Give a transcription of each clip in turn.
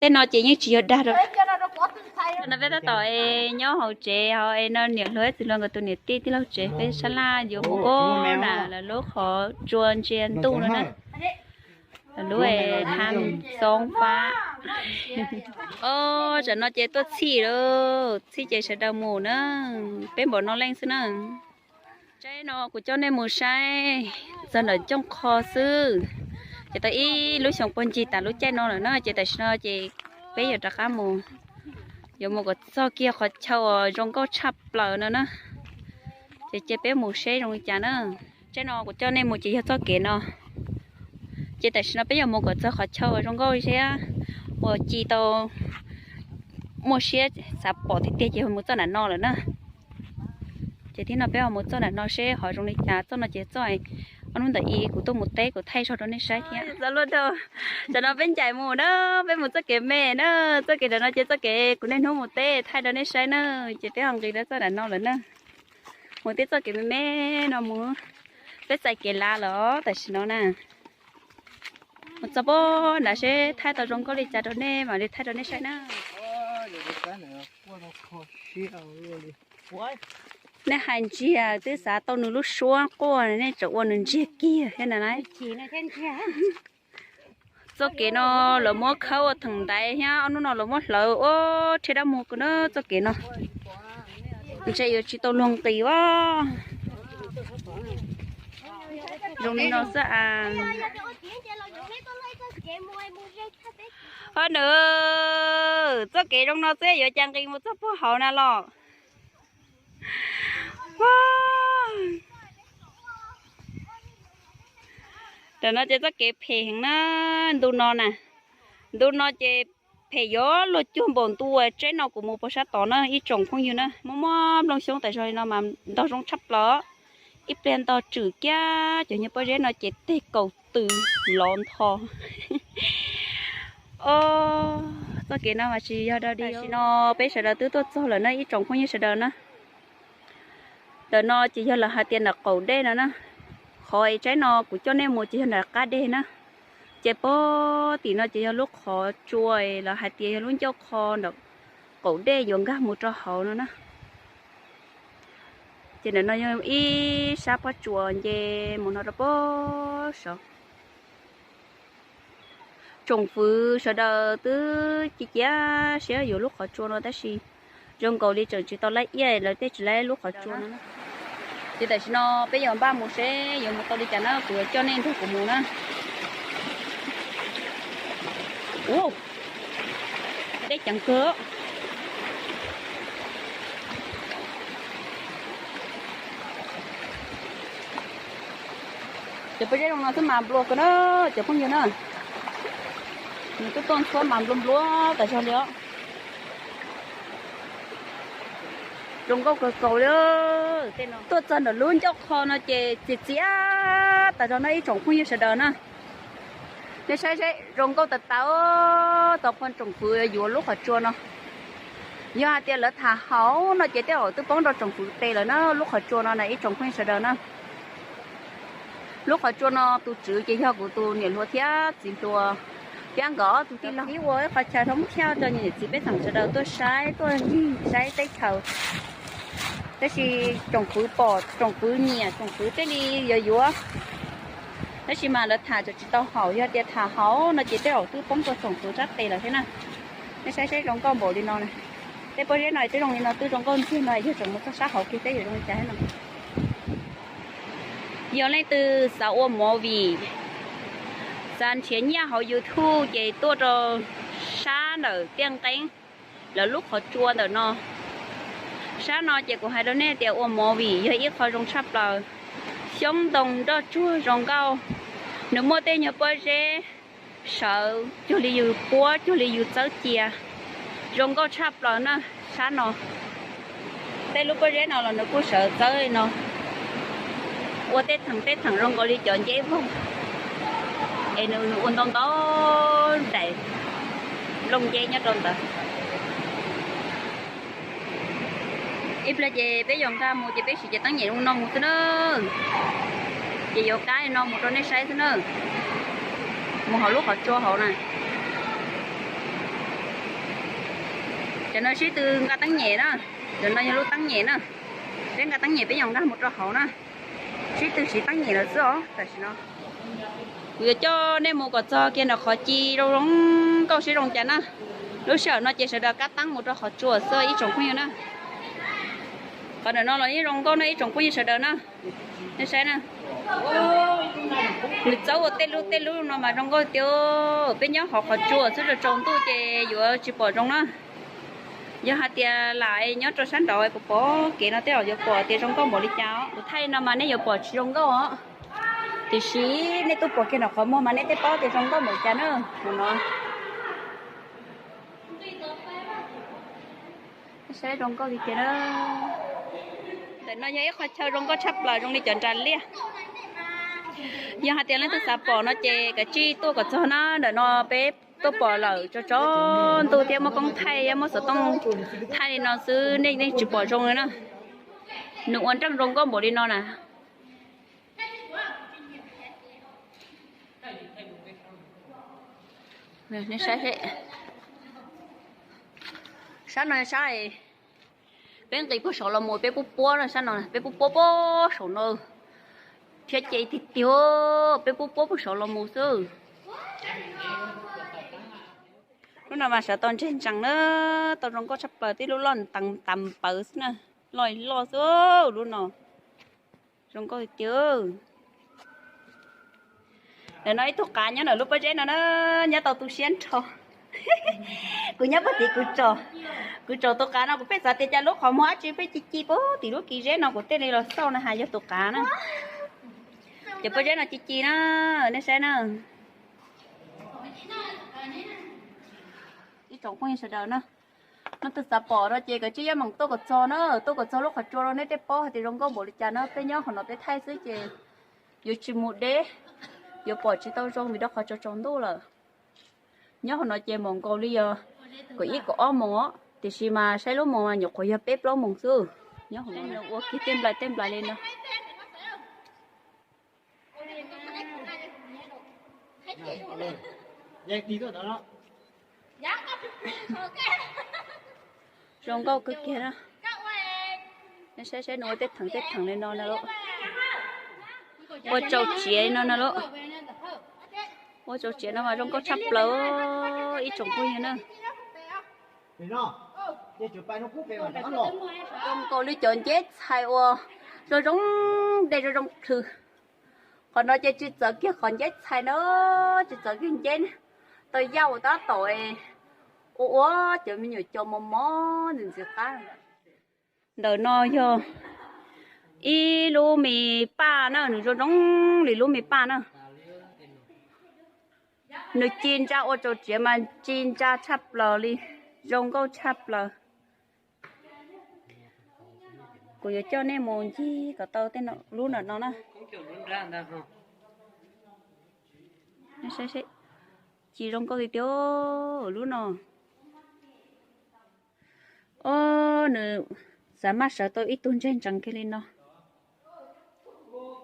Tej no ces yeej tsis yog dag rau. No peb tab tom nyob hauv tsev ho es no niam hluas txiv hluas nkawd tus niam tij tij laug tsev peb sab laj yuav mus ua na lawv lub qhov tsua ntsia ntuj no na. Lub tham xoob fab. Os, tam no ces tuaj txhij lawm, txhij ces sawv daws mus na. Peb npaum no leej xwb na. Tsaib no kuv coj nej mus saib txog ntawm cooj qho xwb. Ces tau ib lub xyoo puag ncig tas lub caij no lawm na, ces tam sim no ces peb yuav rov qab mus, yuav mus kom txog kiag qhov chaw uas zoo nkauj tshaj plaws no na. Ces cia peb mus seb zoo li cas na. Tsaib no kuv coj nej mus ces yog txoj kev no. Ces tam sim no peb yuav mus kom txog qhov chaw uas zoo nkauj thiab uas ci tau muaj siab xav pom tiag tiag ces mus txoj nram no lawm na. Ces thib no peb ho mus txoj nram no seb ho zoo li cas, txoj no ces txoj ob hnub ntawm i kuv tuaj mus teb kuv thaij zog rau nej saib thiab. Txog luaj dhau, tam no peb ncaim mus na, peb mus txoj kev me na, txoj kev nram no ces txoj kev kuv niaj hnub mus teb thaij rau nej saib na, ces peb ho nqis rau txoj nram no lawm na. Mus tib txoj kev me me no mus, peb txais kev lav lawm tam sim no na. Mus txog pem nrad seb thaij tau zoo nkauj li cas rau nej mam li thaij rau nej saib na. Nej hais ntsiag twb xav tau nws lub suab quaj, nej tseem ua nws ntsiag kiag thiab na. Txoj kev no lawv muab khawb ua theem ntaiv thiab ob hnub no lawv muab hlawv ua rhiab dab muag kawg na txoj kev no. Ntshe yuav tsis tau luag nqis as. Zoo li no xwb as. Ho nws, txoj kev zoo no xwb yuav cas nqis mus txog puag hauv na los. Tam no ces txoj kev phem heev na, ntu no na, ntu no ces phem yuav luag cuag npaum ntu tsaib no kuv mus puag sab tod na ib tsoom phooj ywg na, muaj muaj nplooj xyoob tas zog li no mas ntog zoo tshaj plaws. Ib pliag ntog tswm kiag cov nyuag pob zeb no ces teg kaum tw lov ntho. Os, txoj kev no mas tsis yog dog dig. Tam sim no peb sawv daws twb tuaj txog lawm na ib tsoom phooj ywg sawv daws na. Ntawm no ces yog lawv hais tias nram qaum dej no na. Qhov es tsaib no kuv coj nej mus ces yog nram qab deg na. Ces pog tim no ces yog lub qhov tsua es lawv hais tias yog lub ncauj qho nram qaum dej yuav nkag mus rau hauv no na. Ces ntawm no yog ib sab pob tsuas nce mus no rau pog saud. Tsoom fwv sawv daws twb ci cia siab yuav lub qhov tsua no tab sis zoo nkaus li tseem tsis tau lab iaj lawv tej tsis lab lub qhov tsua no. Ces tam sim no peb yuav npaj mus seb yuav mus tau li cas na, kuv yuav coj nej nrog kuv mus na. Ua, deb ceev kawg. Cov pob zeb zoo no xwb mas nplua kawg na, cov phooj ywg na. Nws twb tuaj ntxhua mas nplua nplua tas zog li os. Zoo nkauj kawg nkaus li. Tuaj txog ntawm lub ncauj qho no ces txias txias tas zog no ib tsoom phooj ywg sawv daws na. Nej saib seb zoo nkauj tas tas, tau pog tsoom fwv yuav lub qhov tsua no. Yog hais tias lawv tham haum no ces tej zaum twb poob rau tsoom fwv tes lawm na lub qhov tsua no na ib tsoom phooj ywg sawv daws na. Lub qhov tsua no tus tswv ces yog kuv tus niam hluas thiab txiv hluas thiab nkawd ob tug tij laug ib ua ib qho chaw rau muab thiaj rau niam txiv pej xeem sawv daws tuaj saib tuaj ncig saib teb chaws. Tab sis tsoom fwv pom tsoom fwv nyiam tsoom fwv thiaj li yuav yuav. Tab sis mas lawv tham tseem tsis tau haum, yog tias tham haum no ces tej zaum twb poob rau tsoom fwv sab tes lawm thiab na. Nej saib seb zoo nkauj npaum li no na. Tej pob zeb no twb zoo li no twb zoo nkauj ntiag no yog tseem mus txog sab hauv kiag thiab yuav zoo li cas thiab no. Yog leej twg xav ua movie, xav nrhiav nyiaj hauv YouTube ces tuaj rau sab ntawm Tiaj Nqeeb, lawv lub qhov tsua ntawm no. Sab no ces kuv hais rau nej tias ua movie yog ib qho zoo tshaj plaws. Xyoob ntoo nroj tsuag zoo nkauj, nws muaj tej nyuag pob zeb sawv cuag li yus puab cuag li yus txawb cia, zoo nkauj tshaj plaws na. Sab no tej lub pob zeb no los nws kuj sawv txawb li no, ua tej theem tej theem zoo nkaus li cov nceb vog, es nws ua ntau ntau daim nplooj nceb nyob rau ntawd. Ib pliag ces peb yuav nkag mus ces peb siv cev teeb nyem no mus xwb na. Ces yuav kab no mus rau nej saib xwb na. Mus hauv lub qhov tsua hauv na. Tam no sib tw nqa teeb nyem na, tam no yog lub teeb nyem na, peb nqa teeb nyem peb yuav nkag mus rau hauv na, sib tw siv teeb nyem lawm xwb os tam sim no. Kuv yuav coj nej mus kom txog kiag ntawm qhov ci zoo zoo nkauj seb zoo cas na. Lub sij hawm no ces sawv daws kab teeb mus rau qhov tsua xwb ib tsoom phooj ywg na. Qhov ntawm no los yeej zoo nkauj na ib tsoom phooj ywg sawv daws na. Nej saib na, nws txawb ua tej lub tej lub no mas zoo nkauj tiag. Peb nyob hauv qhov tsua xwb tsaus ntuj ces yuav tsis pom zoo na. Yog hais tias lam nyob rau sab nraud pom pom kev no tej zaum yuav pom tias zoo nkauj npaum li cas os. Kuv thaij li no mas nej yuav pom tsis zoo nkauj os, tiam sis nej tuaj pom kiag ntawm qhov muag mas nej thiaj paub tias zoo nkauj npaum li cas na. Mus no, saib zoo nkauj li tiag na. Ntawm no yog ib qhov chaw zoo nkauj tshaj plaws zoo li cov nras liaj. Yog hais tias leej twg xav pom no ces kav tsij tuaj kom txog na. Ntawm no peb tuaj pom lawm tsaus tsaus ntuj thiab muab koob thaij thiab muab xov tooj thaij li no xwb nej yeej tsis pom zoo li na. Nws ua nreej zoo nkauj npaum li no na. Sab no sab, peb nqis puag saud los mus peb puab puab no, sab no peb puab puab puag saum no, thiab ces tiag tiag peb puab puab puag saud los mus xwb. Lub no mas sawv tau ntseg ntsees na, tau zoo nkauj tshaj plaws, tib lub loj tas npawv xwb na, loj loj xwb lub no. Zoo nkauj tiag tiag. Ntawm no ib tug qav nyob ntawm lub pob zeb no na, nyob tau tu siab nrho. Kuv nyob puag tim kuv tsom, kuv tsom tus qav no kuv pheej xav tias cas lub qhov muag dab tsi pheej ci ci puag tim lub kis zeb no kuv thiaj li los xauj no has yog tus qav na. Cov pob zeb no ci ci na, nej saib na. Ib tsoom phooj ywg sawv daws na, leej twg xav pom no ces kav tsij yeej meem tuaj kom txog na, tuaj kom txog lub qhov tsua no nej thiaj paub hais tias zoo nkauj npaum li cas na. Peb nyob qhov no peb thaij xwb ces yuav tsis mus deb, yuav pom tsis tau zoo vim rau qhov tsaus tsaus ntuj lawm. Nyob qhov no ces mus nkaus li yog kaum ib kaum ob moos os, tiam sis mas saib lub moos mas nyuam qhuav yog peb plaub moos xwb. Nyob qhov no ua kiag tej nplais tej nplais li no. Zoo nkauj kawg kiag na. Saib saib nws ua tej theem tej theem li no na lauj. Ua tsaus tsiav li no na lauj. Ua tsaus tsiav no mas zoo nkauj tshaj plaws ib tsoom phooj ywg na. Zoo nkaus li cov nceb txhais uas zoo zoo, dej zoo zoo plhws. Qhov no ces tsis txawv kiag qhov nceb txhais na, tsis txawv kiag nceb tau yaj uas tab tom ua ua cov me nyuam cov mos mos ntxim ntxim qab. Ntawm no yog ib lub me paj na, nws zoo zoo li lub me paj na. Nws ci ntsa ua tsaus tsiav mas ci ntsa tshaj plaws li, zoo nkauj tshaj plaws. Kuv yuav coj nej mus ncig kom tau tej lub ntawm no na. Ci zoo nkauj tiag tiag lub no. Ob, nws xav maj sawv tau ib tug ntseg ntsees kiag li no.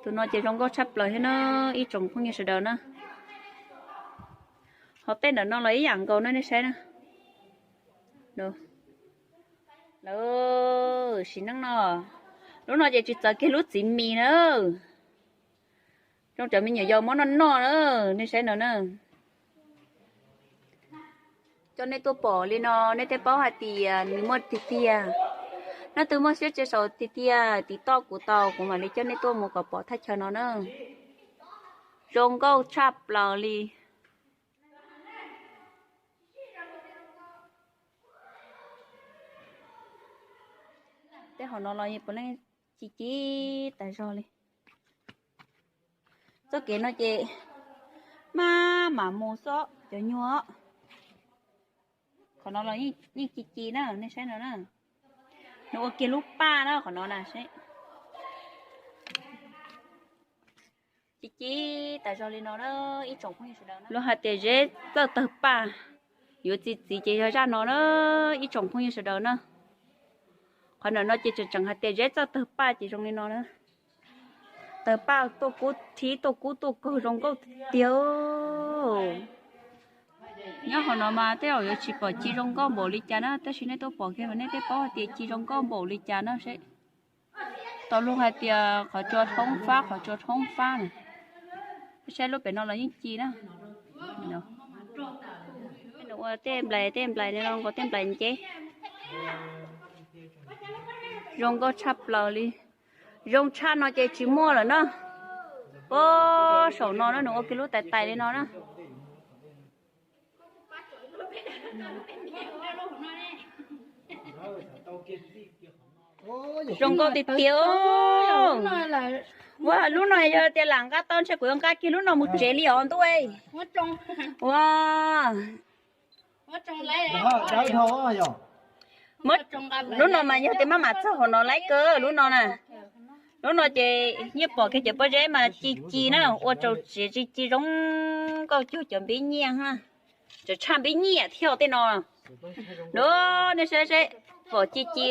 Tus no ces zoo nkauj tshaj plaws thiab na, ib tsoom phooj ywg sawv daws na. Ho tej ntawm no los ib yam nkaus na, nej saib na. Lawv sim neej no, lub no ces tsis txawv kiag lub txiv mis na. Zoo cov me nyuam yaus muab noj noj na, nej saib no na. Coj nej tuaj pom li no nej thiaj paub hais tias nws muaj tiag tiag. Leej twg muaj siab tsia saum tiag tiag tiv toj kuv tau, kuv mam li coj nej tuaj mus kom pom thaj chaw no na. Zoo nkauj tshaj plaws li. Tej hauv no los puav leej ci ci tas zog li. Txoj kev no ces maj mam mus xwb cov nyuag. Qhov no los yeej ci ci na, nej saib no na. Nws ua kiag lub paj na qhov no na. Ci ci tas zog li no na, ib tsoom phooj ywg sawv daws na. Luag hais tias zeb txawj tawg paj, yuav txi txiv ces yog zaj no na, ib tsoom phooj ywg sawv daws na. Qhov ntawm no ces tseem tseem hais tias zeb txawj tawg paj ces zoo li no na. Tawg paj tuaj kub thib tuaj kub tuaj kaug zoo nkauj tiag tiag. Nyob hauv no mas tej zaum yuav tsis pom ci zoo nkauj npaum li cas na, tab sis nej tuaj pom kiag mas nej thiaj paub hais tias ci zoo nkauj npaum li cas na seb. Tau luag hais tias qhov tsua thoob fab, qhov tsua thoob fab na. Saib lub pem no los yeej ci na. Nws ua tej nplais tej nplais no nkaus tej nplais nceb. Zoo nkauj tshaj plaws li. Zoo tshaj no ces tsis muaj lawm na. Puag saum no na nws ua kiag lub tais tais li no na. Zoo nkauj tiag tiag. Ua lub no yog tias lam nqa tau ntshe kuv yuav nqa kiag lub no mus tsev li os ntuj. Ua lub no mas yog tias maj mam txog hauv no laib kawg lub no na. Lub no ces yeej pom kiag cov pob zeb mas ci ci na, ua rau tsev ci ci zoo nkauj cuag cov npib nyiaj na. Tseem tshaj npib nyiaj thiab tej no. Nov nej saib seb, pom ci ci.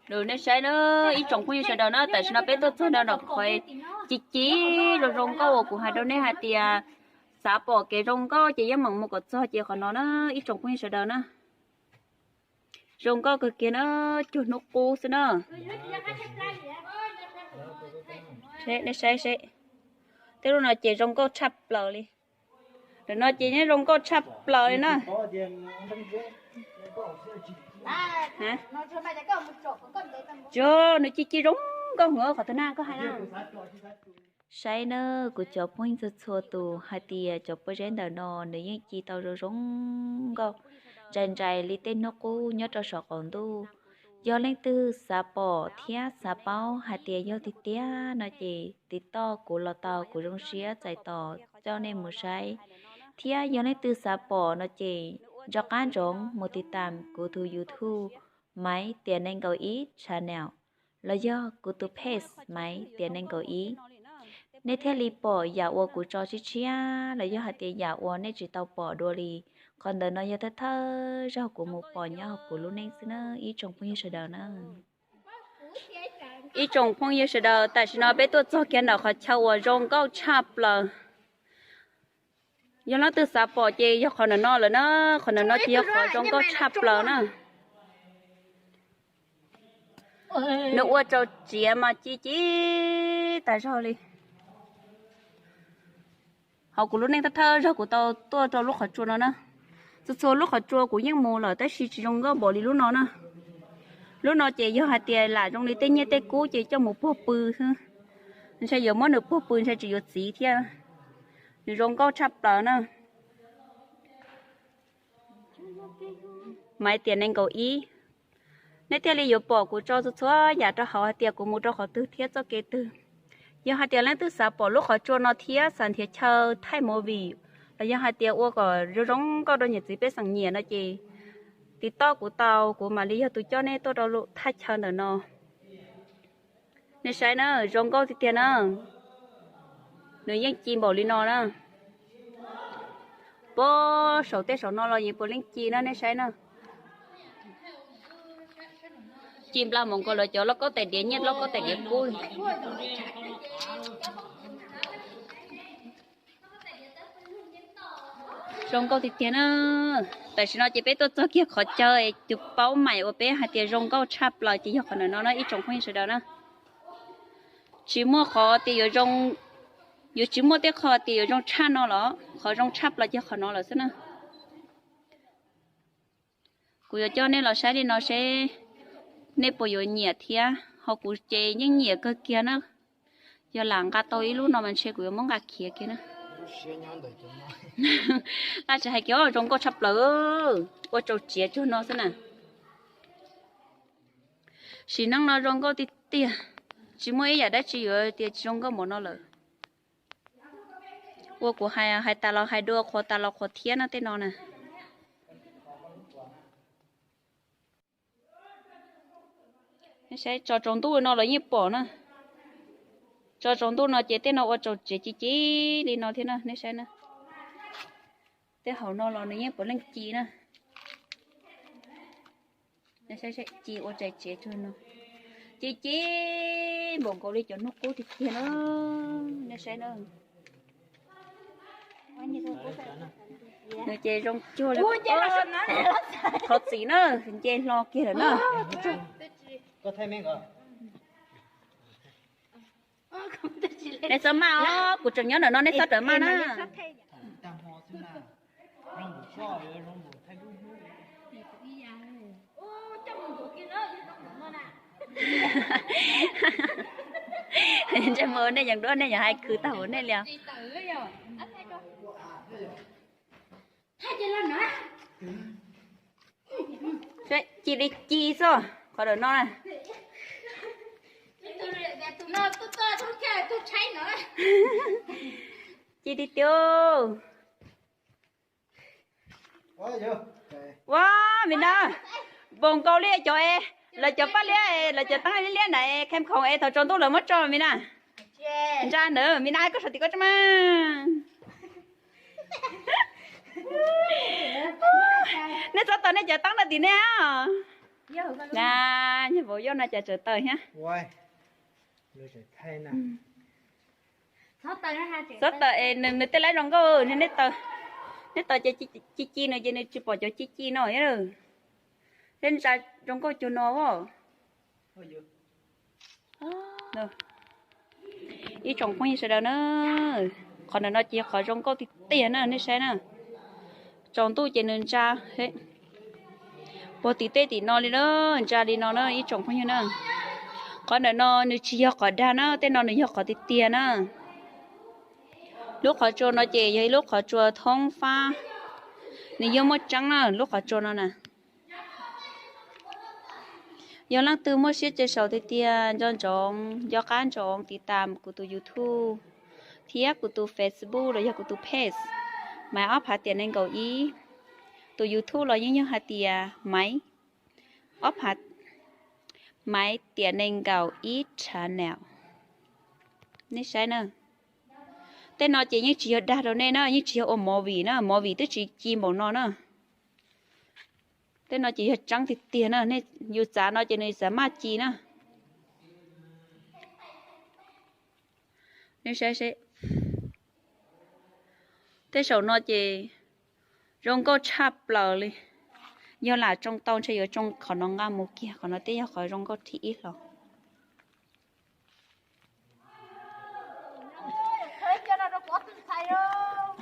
Nej saib na, ib tsoom phooj ywg sawv daws na, tam sim no peb tuaj txog no qhov ci ci zoo zoo nkauj uas kuv hais rau nej hais tias xav pom kev zoo nkauj ces yeej meem mus kom txog ces qhov no na, ib tsoom phooj ywg sawv daws na. Zoo nkauj kawg kiag na, cuag hnub qub xwb na. Nej saib seb, tej lub no ces zoo nkauj tshaj plaws li. Ntawm no ces yeej zoo nkauj tshaj plaws li na. Nws ci ci zoo nkauj heev, qhov twg na koj hais na. Saib nawb kuv cov phooj ywg txhua txhua tus, hais tias cov pob zeb ntawm no nws yeej ci tau zoo zoo nkauj ntsais ntsais li tej hnub qub nyob rau saum qaum ntuj. Yog leej twg xav pom thiab xav paub hais tias yog tiag tiag no ces tiv toj kuv los tau, kuv zoo siab txais tos coj nej mus saib. Thiab yog leej twg xav pom no ces nco qab ntsoov mus tiv tam kuv tus YouTube Maiv Tiam Nees Nkaum Ib channel los yog kuv tus page Maiv Tiam Nees Nkaum Ib, nej thiaj li pom yam uas kuv tso tshiab tshiab los yog hais tias yam uas nej tsis tau pom dua li. Qhov ntawm no yog thawj thawj zaug kuv mus pom nyob hauv kuv lub neej xwb na ib tsoom phooj ywg sawv daws na. Ib tsoom phooj ywg sawv daws, tam sim no peb tuaj txog kiag ntawm qhov chaw uas zoo nkauj tshaj plaws. Yog leej twg xav pom ces yog qhov ntawm no lawm na, qhov ntawm no ces yog qhov zoo nkauj tshaj plaws na. Nws ua rau tsev mas ci ci tas zog li. Hauv kuv lub neej thawj thawj zaug kuv tau tuaj rau lub qhov tsua no na. Txhua txhua lub qhov tsua kuv yeej mus lawm tab sis tsis zoo nkauj npaum li lub no na. Lub no ces yog hais tias lam zoo li tej nyiaj tej kub ces coj mus puag pw xwb, ntshe yuav muab nws puag pw ntshe tsis yuav txiv thiab. Nws zoo nkauj tshaj plaws na. Maiv Tiam Nees Nkaum Ib, nej thiaj li yuav pom kuv tso txhua txhua yam rau hauv hais tias kuv mus rau qhov twg thiab txoj kev twg. Yog hais tias leej twg xav pom lub qhov tsua no thiab xav nrhiav chaw thaij movie los yog hais tias ua kom zoo zoo nkauj rau niam txiv pej xeem nyiam no ces tiv toj kuv tau, kuv mam li yog tus coj nej tuaj rau thaj chaw ntawm no. Nej saib na, zoo nkauj tiag tiag na. Nws yeej ci npaum li no na. Puag saum tej saum no los yeej puav leej ci na, nej saib na. Ci nplas mus nkaus lawv cov lauj kaub tais diav nyiaj lauj kaub tais diav kub. Zoo nkauj tiag tiag na. Tam sim no ces peb tuaj txog kiag qhov chaw es tus paub maim uas peb hais tias zoo nkauj tshaj plaws ces yog qhov ntawm no na ib tsoom phooj ywg sawv daws na. Tsis muaj qhov tias yuav zoo, yuav tsis muaj tej qho tias yuav zoo tshaj no los, qhov zoo tshaj plaws ces qhov no lawm xwb na. Kuv yuav coj nej los saib li no seb nej puas yuav nyiam thiab, ho kuv ces yeej nyiam kawg kiag na. Yog lam nqa tau ib lub no mas ntshe kuv yuav muab nqa khiav kiag na. Laj tsis hais kiag zoo nkauj tshaj plaws, ua rau tsiav cuag no xwb na. Sim neej no zoo nkauj tiag tiag, tsis muaj ib yam dab tsi yuav tias tsis zoo nkauj npaum no lawm. Ua kuv hais tas los hais dua, qhuas tas los qhuas thiab na tej no na. Saib tso tsaus ntuj no los yeej pom na. Tso tsaus ntuj no ces tej no ua rau tsiav ci ci li no thiab na, nej saib na. Tej hauv no los nws yeej puav leej ci na. Ci ua rau tsiav cuag no. Ci ci npaum nkaus li cov hnub qub tiag tiag na. Nej saib na. Nws ces zoo cuag li thov txim na, nce hlo kiag lawm na. Nej txhob maj os, kuv tseem nyob ntawm no, nej txhob rawm maj na. Ntsej muag nej yeej duab, nej yeej hais khwv tag hauv nej li os. Ci li ci xwb qhov ntawm no na. Ci tiag tiag. Ua, me na, npaum nkaus li cov es lawv cov paj liab, lawv cov teeb liab liab na, khem khoom es thaum tsaus ntuj lawv muab tso me na. Ntsa ntawd me na, koj saum tim koj tso mas. Nej txhob taws nej cov teeb no tim nej os. Na, nyias vauv yoj no cas tsawv taws thiab. Txhob taws es nws, nws tej laib zoo nkauj, nej taws, nej taws ces ci ci nws ces nws tsis pom cov ci ci no thiab. Tej ntsa zoo nkauj cuag no os. Ib tsoom phooj ywg sawv daws na, qhov ntawm no ces yog qhov zoo nkauj tiag tiag na, nej saib na. Tsaus ntuj ces nws ntsa puag tim tej tim no li na, ntsa li no na ib tsoom phooj ywg na. Qhov ntawm no nws tsis yog qhov dag na, tej no nws yog qhov tiag tiag na. Lub qhov tsua no ces yog ib lub qhov tsua thoob fab, nws yeej muaj tseeb na lub qhov tsua no na. Yog leej twg muaj siab ces sau tiag tiag nco ntsoov, nco qab ntsoov tiv tam kuv tus YouTube thiab kuv tus Facebook los yog kuv tus page Maiv ob phav tiam nees nkaum ib. Tus YouTube los yeej yog hais tias Maiv ob phav, Maiv tiam nees nkaum ib channel. Nej saib na, tej no ces yeej tsis yog dag rau nej na, yeej tsis yog ua movie na, movie twb tsis ci npaum no na. Tej no ces yog tseeb tiag tiag na, nej yus txav no ces nws txav maj ci na. Nej saib seb, tej saum no ces zoo nkauj tshaj plaws li. Yog lam tsoo tau ntshe yuav tsoo qhov no nqa mus kiag, qhov no twb yog qhov zoo nkauj thib ib hlo.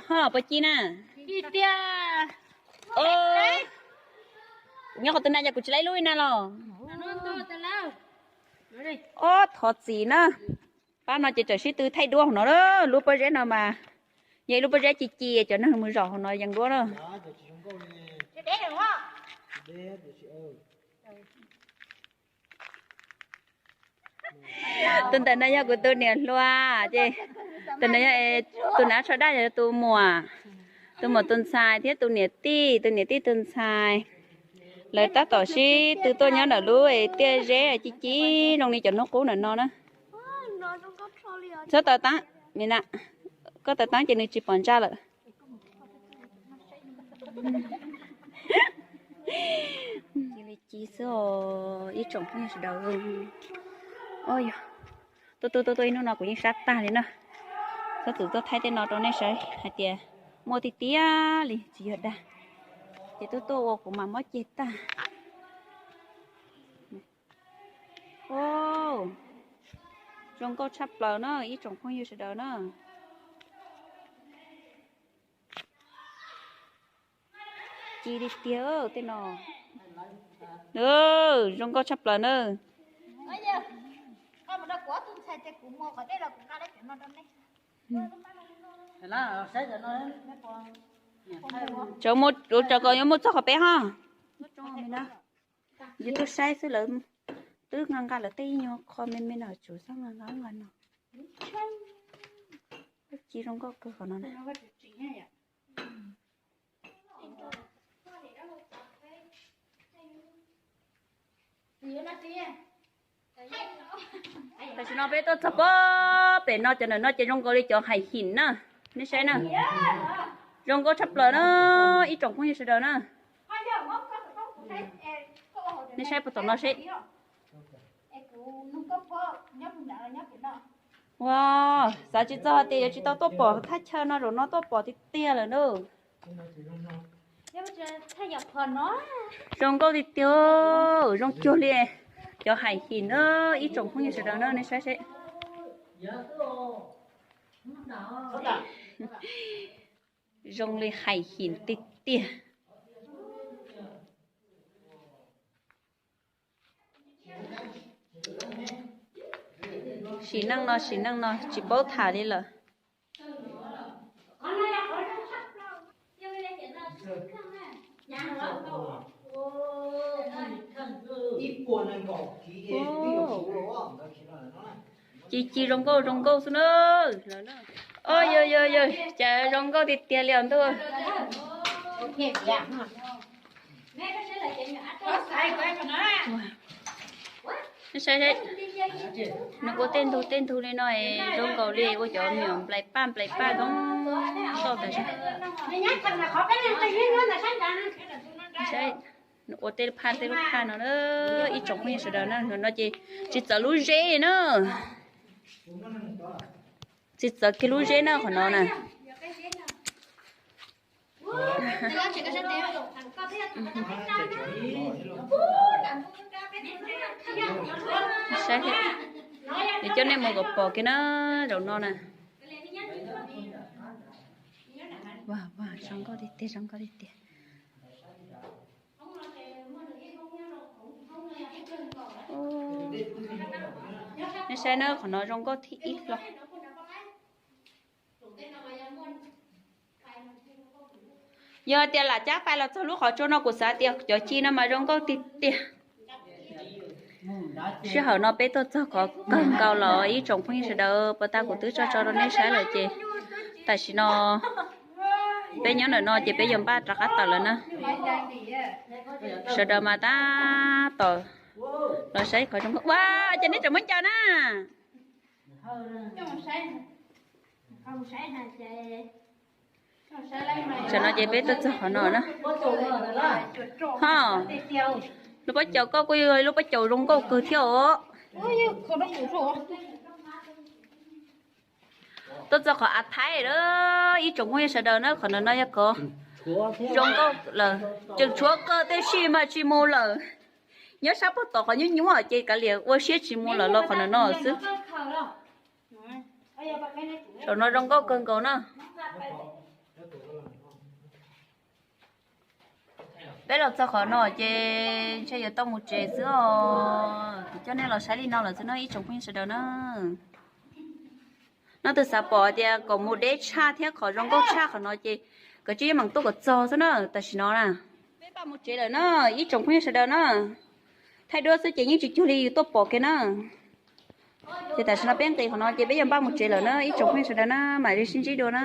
Ho puas ci na? Nyob qhov twg na, yog kuv tsis laib lub na los? Ob, thov txim na. Pab no ces txawm sib tw thaij duab hauv no, lub pob zeb no mas yog ib lub pob zeb ci ci, cov neeg mus zaum hauv no yees duab na. Tus ntawm no yog kuv tus niam hluas ces, tus no yog tus hnav tsho daj, yog tus muam, tus muam tus ntxhais thiab tus niam tij, tus niam tij tus ntxhais. Lawv tab tom sib tw tuaj nyob ntawm lub tiaj zeb ci ci zoo li cov hnub qub ntawm no na. Txhob taws teeb, koj taws teeb ces nws tsis pom ntsa lawm. Cia li ci xwb os ib tsoom phooj ywg sawv daws. Yog tuaj tuaj tuaj tuaj ib hnub no kuv yeej sab tag li na. Txhob txwm tuaj thaij tej no rau nej saib hais tias muaj tiag tiag li tsis yog dag. Ces tuaj tuaj ua kuv mas mob ceg tag. Zoo nkauj tshaj plaws na ib tsoom phooj ywg sawv daws na. Ci li tiag tej no. Zoo nkauj tshaj plaws na. Cov mus, cov kom yuav mus txog qhov peb ho. Yus tuaj saib xwb lawv twb nqa nqa lawv tej nyuag qho me me no, tsuas txhob nqa nqa nqa no. Ci zoo nkauj kawg qhov no na. Tam sim no peb tuaj txog pem no, cov ntawm no ces zoo nkaus li cov hais him na. Nej saib na, zoo nkauj tshaj plaws na ib tsoom phooj ywg sawv daws na. Nej saib puag tom no seb. Ua, xav tsis txog hais tias yuav tsis tau tuaj pom thaj chaw no, zaum no tuaj pom tiag tiag lawm na. Zoo nkauj tiag tiag, zoo cuag li cov hais him na, ib tsoom phooj ywg sawv daws na, nej saib seb. Zoo li hais him tiag tiag. Sim neej no, sim neej no tsis paub tham li lawm. Ci ci zoo nkauj zoo nkauj xwb na. Oj, yog yog yog, cas zoo nkauj tiag tiag li os ntuj. Saib, nws ua tej ntug tej ntug li no es zoo nkaus li ua cov me nyuam nplais paj nplais paj zoo nkauj tas zog. Nws ua tej lub phaj tej lub phaj no na, ib tsoom phooj ywg sawv daws na, no ces tsis txawv lub zeb na. Tsis txawv kiag lub zeb na qhov no na. Saib, coj nej mus kom pom kiag na, zaum no na. Ua, ua, zoo nkauj tiag tiag, zoo nkauj tiag tiag. Nej saib na, qhov no zoo nkauj thib ib hlo. Yog tias lam cab pais los txog lub qhov tsua no kuv xav tias cov ci no mas zoo nkauj tiag tiag. Sij hawm no peb tuaj txog qhov kawg nkaus los ib tsoom phooj ywg sawv daws, puas tas kuv twb tso tso rau nej saib lawm ces tam sim no peb nyob ntawm no ces peb yuav npaj rov qab tawm lawm na. Sawv daws mas tab tom los saib qhov zoo nkauj. Ua, ces nej tseem muab ncaws na. Tsam no ces peb tuaj txog qhov no na. Ho, lub pob caus koj kuj yog lub pob caus zoo nkauj kawg thiab os. Tuaj txog qhov av thaib lawm ib tsoom phooj ywg sawv daws na, qhov no no yog qhov zoo nkauj lawm, tseem tshuav kawg tib si mas tsis mus lawm. Nyob sab puag tom qhov nyuaj nyuaj ces kav liam ua siab tsis mus lawm los qhov no no xwb. Saum no zoo nkauj kawg nkaus na. Peb los txog qhov no ces ntshe yuav tau mus tsev xwb os. Kuv coj nej los saib li no lawm xwb na ib tsoom phooj ywg sawv daws na. No tus xav pom tias kom mus deb tshaj thiab qhov zoo nkauj tshaj qhov no ces koj tsis yeej meem tuaj kom txog xwb na tam sim no na. Peb npaj mus tsev lawm na ib tsoom phooj ywg sawv daws na. Thaij duab xwb ces yeej tsis cuag li yus tuaj pom kiag na. Ces tam sim no peb nqis qhov no ces peb yuav npaj mus tsev lawm na ib tsoom phooj ywg sawv daws na, mam li sib ntsib dua na.